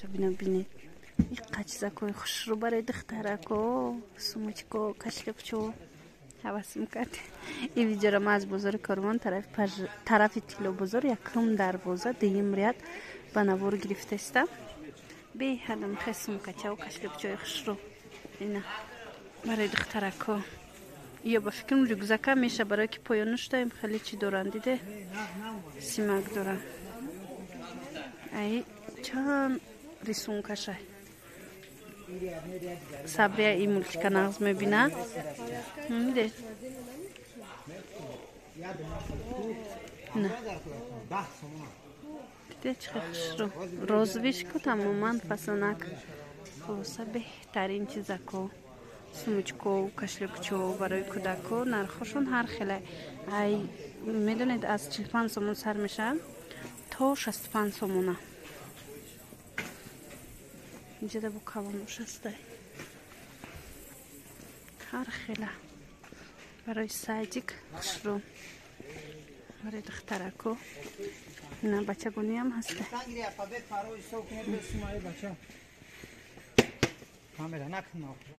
Нархша бино бинед. Иқа чизакои хушрӯ барои духтарако, сумочко, кошелёкчо. Ҳавасм кард. Ин видеоро ман аз бозори Корвон, тарафи Тиллобозор, якум дарвоза, дуюм ряд ба навор гирифтаистам. Беҳадам хе сумкачаву кошелёкчои хушрӯ. Ина барои духтарако. Ё ба фикрам рюкзака меша, барое ки поёнаш даем хеле чӣ доранд, диде, симак доранд. Ай чанд рисункаша. Сабрия и мультика нағз мебина. Диде, на, диде, чӣ хел хушрӯ, розовиш ку, тамоман фасонак. Хулоса, беҳтарин чизако, сумочко, кошелёкчо барои кӯдако. Нархҳошон ҳар хеле, ай медонед, аз 45 сомон сар мешавад то 65 сомона. Инҷода бо калонош ҳастай, ҳар хела барои садик хушрӯ, барои духтарако. На, бачагониам ҳастай. Камера накун.